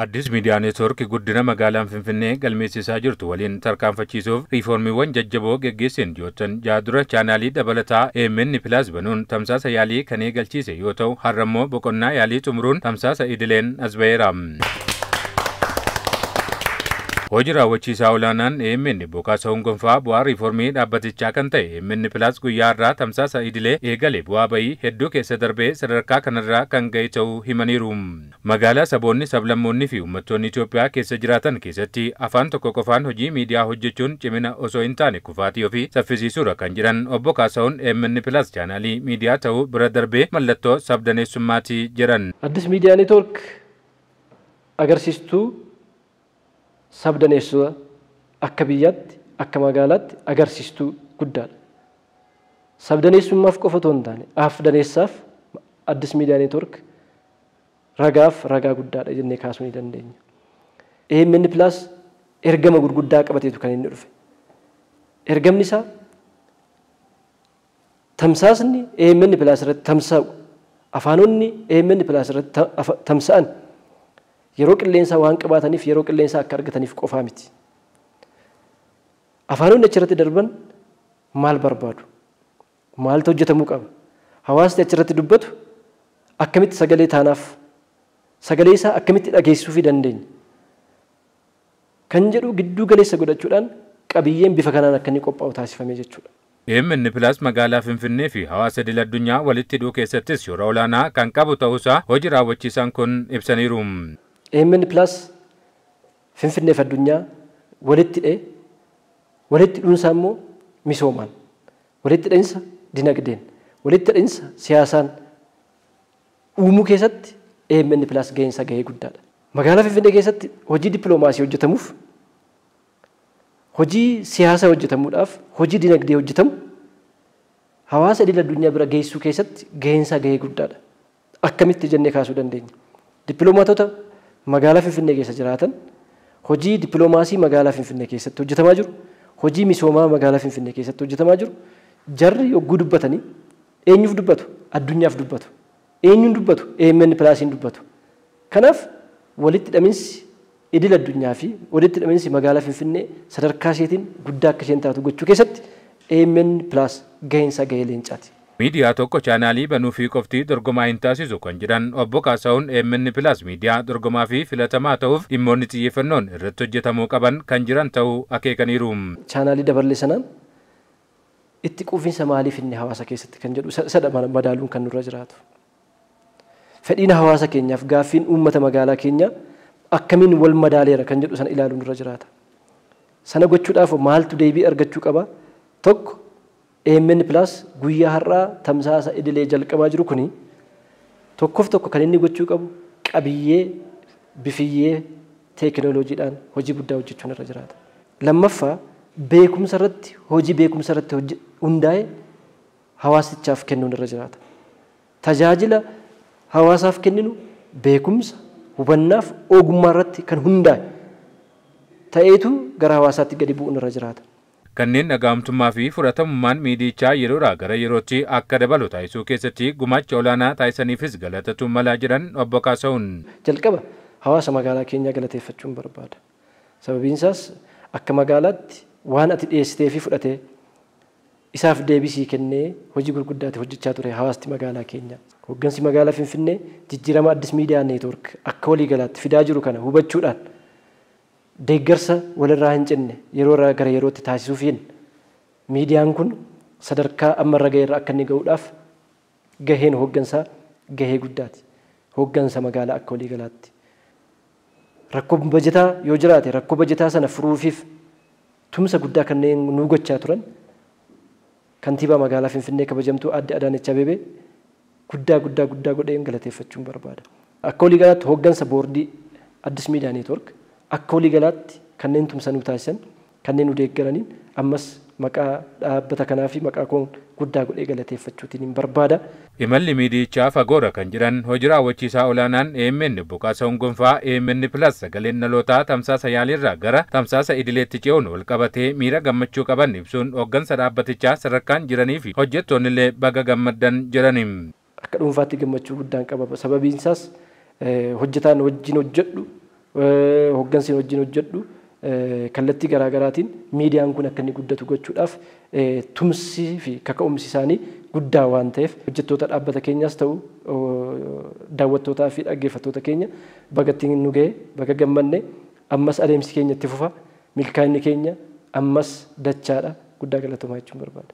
Addis Miidiyaa Neetwoork guddina magaalaan Finfinnee galmeessisaa jirtu waliin tarkaanfachiisuuf riiformiiwwan jajjaboo geggeesseen ji'oottan 6 dura chaanaalii dabalataa AMN Plus banuun tamsaasa yaalii kan eegalchiise yoo ta'u, har'ammoo boqonnaa yaalii xumuruun tamsaasa idileen as ba'eera. Hojii raawwachiisaa olaanaan AMN Obbo Kaasahuun Gonfaa bu'aa riiformii dhaabbatichaa kan ta'e AMN Plus guyyaa har'aa tamsaasa idilee eegale bu'aa bayii hedduu keessa darbee sadarkaa kanarraa kan ga'e ta'uu himaniiru. Magaalaa saboonni, sablammoonni fi uummattoonni Itoophiyaa keessa jiraatan keessatti afaan tokko qofaan hojii miidiyaa hojjechuun cimina osoo hin taane kufaatii ofii saffisiisuudha kan jedhan Obbo Kaasahuun, AMN Plus chaanaalii miidiyaa ta'uu bira darbee mallattoo sabdaneessummaati jedhan. Addis Miidiyaa Neetwoork agarsiistuu sabdaneessuu, akka biyyaatti, akka magaalaatti agarsiistuu guddaadha. Sabdaneessummaaf qofa otoo hin taane afdaneessaaf Addis Miidiyaa Neetwoork ragaaf ragaa guddaadha jennee kaasuu ni dandeenya. AMN Plus ergama gurguddaa qabateetu kan inni dhufe. Ergamni isaa tamsaasni AMN Plus irratti tamsa'u, afaanonni AMN Plus irratti tamsa'an yeroo qilleensaa waan qabaataniif, yeroo qilleensaa akka argataniif qofaa miti. Afaanonni achirratti darban maal barbaadu? Maaltu hojjetamuu qaba? Hawaasni achirratti dubbatu akkamitti sagalee taanaaf, sagalee isaa akkamitti dhageessisuufii dandeenya? Kan jedhu gidduu galeessa godhachuudhaan qabiyyeen bifa kanaan akka inni qophaa'u taasifame jechuudha. AMN Plus magaalaa Finfinnee fi hawaasa idil addunyaa walitti hidhuu keessattis shoora olaanaa kan qabu ta'uusaa hojii raawwachiisaan kun ibsaniiru. AMN Plus Finfinneef addunyaa walitti hidhee, walitti hidhuunsaa immoo misoomaan, walitti hidhinsa dinagdeen, walitti hidhinsa siyaasaan uumuu keessatti AMN Plus gaheensaa gahee guddaadha. Magaalaa Finfinnee keessatti hojii dippiloomaasii hojjetamuuf, hojii siyaasaa hojjetamuudhaaf, hojii dinagdee hojjetamu hawaasa idil addunyaa bira geessuu keessatti gaheensaa gahee guddaadha. Akkamitti jennee kaasuu dandeenya? Dippiloomaatota magaalaa Finfinnee keessa jiraatan, hojii dippiloomaasii magaalaa Finfinnee keessatti hojjetamaa jiru, hojii misoomaa magaalaa Finfinnee keessatti hojjetamaa jiru, jarri yogguu dubbatanii eenyuuf dubbatu? Addunyaaf dubbatu. Eenyuun dubbatu? AMN Plusiin dubbatu. Kanaaf walitti hidhaminsi idil addunyaa fi walitti hidhaminsi magaalaa Finfinnee sadarkaa isheetiin guddaa akka isheen taatu gochuu keessatti AMN Plus gaheensaa gahee leencaati. Miidiyaa tokko chaanaalii banuu fi qofti dorgomaa hin taasisu kan jedhan Obbo Kaasahuun, AMN Plus miidiyaa dorgomaa fi filatamaa ta'uuf dhimmoonni xiyyeeffannoon irratti hojjetamuu qaban kan jiran ta'uu akeekaniiru. Chaanaalii dabarlee sanaan itti quufinsa maaliif inni hawaasa keessatti kan jedhu sadha madaaluun kan nurra jiraatu. Fedhiin hawaasa keenyaaf gaaffiin uummata magaalaa keenyaa akkamiin wal madaaleera kan jedhu sana ilaaluun nurra jiraata. Sana gochuudhaaf maaltu deebii argachuu qaba? Tokko, AMN Plus guyyaa har'aa tamsaasa idilee jalqabaa jiru kuni tokkoof tokko kan inni gochuu qabu qabiyyee, bifiyyee teekinooloojiidhaan hojii guddaa hojjechuun irra jiraata. Lammaffaa, beekumsa irratti, hojii beekumsa irratti hundaa'e hawaasichaaf kennuun irra jiraata. Tajaajila hawaasaaf kenninu beekumsa, hubannaaf ogummaa irratti kan hundaa'e ta'eetu gara hawaasaatti gadi bu'uun irra jiraata. Kanneen dhaga'amtummaa fi fudhatamummaan miidiyichaa yeroodhaa gara yerootti akka dabalu taasisuu keessatti gumaacha olaanaa taasisaniifis galatatu malaa jedhan Obbo Kaasahuun. Jalqaba hawaasa magaalaa keenyaa galateeffachuun barbaada. Sababiin isaas akka magaalaatti waan ati dhiyeessitee fi fudhatee isaaf deebisii kennee hojii gurguddaati hojjechaa ture hawaasti magaalaa keenyaa. Hooggansi magaalaa Finfinnee jijjiirama Addis Miidiyaa Neetwoork akka waliigalaatti fidaa jiru kana hubachuudhaan deeggarsa walirraa hin cinne yeroo irraa gara yerootti taasisuufiin miidiyaan kun sadarkaa amma irra ga'e irra akka inni ga'uudhaaf gaheen hooggansaa gahee guddaati. Hooggansa magaalaa akka waliigalaatti. Rakkoo bajataa yoo jiraate rakkoo bajataa sana furuufiif tumsa guddaa kanneen nuu gochaa turan kantiibaa magaalaa Finfinnee kabajamtuu Aadde Adaanech Abeebee guddaa guddaa guddaa godheen galateeffachuun barbaada. Akka waliigalaatti hooggansa boordii Addis Miidiyaa Neetwoork akka waliigalaatti kanneen tumsa nuu taasisan, kanneen nu deeggaraniin ammas maqaa dhaabbata kanaa fi maqaa koon guddaa godhee galateeffachuutiin hin barbaada. Imalli miidiyichaa fagoodha kan jedhan hojii raawwachiisaa olaanaan AMN Obbo Kaasahuun Gonfaa, AMN Plus sagaleen dhalootaa tamsaasa yaaliirraa gara tamsaasa idileetti ce'uun wal qabatee miira gammachuu qaban ibsuun hooggansa dhaabbatichaa sadarkaan jiranii fi hojjettoonni illee baga gammaddan jedhani. Akka dhuunfaatti gammachuu guddaan qaba. Sababiin isaas hojjetaan wajjin hojjedhu Hoggansi wajjin hojjedhu kallattii garaagaraatiin miidiyaan kun akka inni guddatu gochuudhaaf tumsii fi kaka'umsi isaanii guddaa waan ta'eef hojjettoota dhaabbata keenyaas ta'u daawwattootaa fi dhaggeeffattoota keenya baga ittiin nu ga'e, baga gammanne. Ammas adeemsi keenya itti fufa, milkaa'inni keenya ammas dachaadha. Guddaa galatoomaa jechuun barbaada.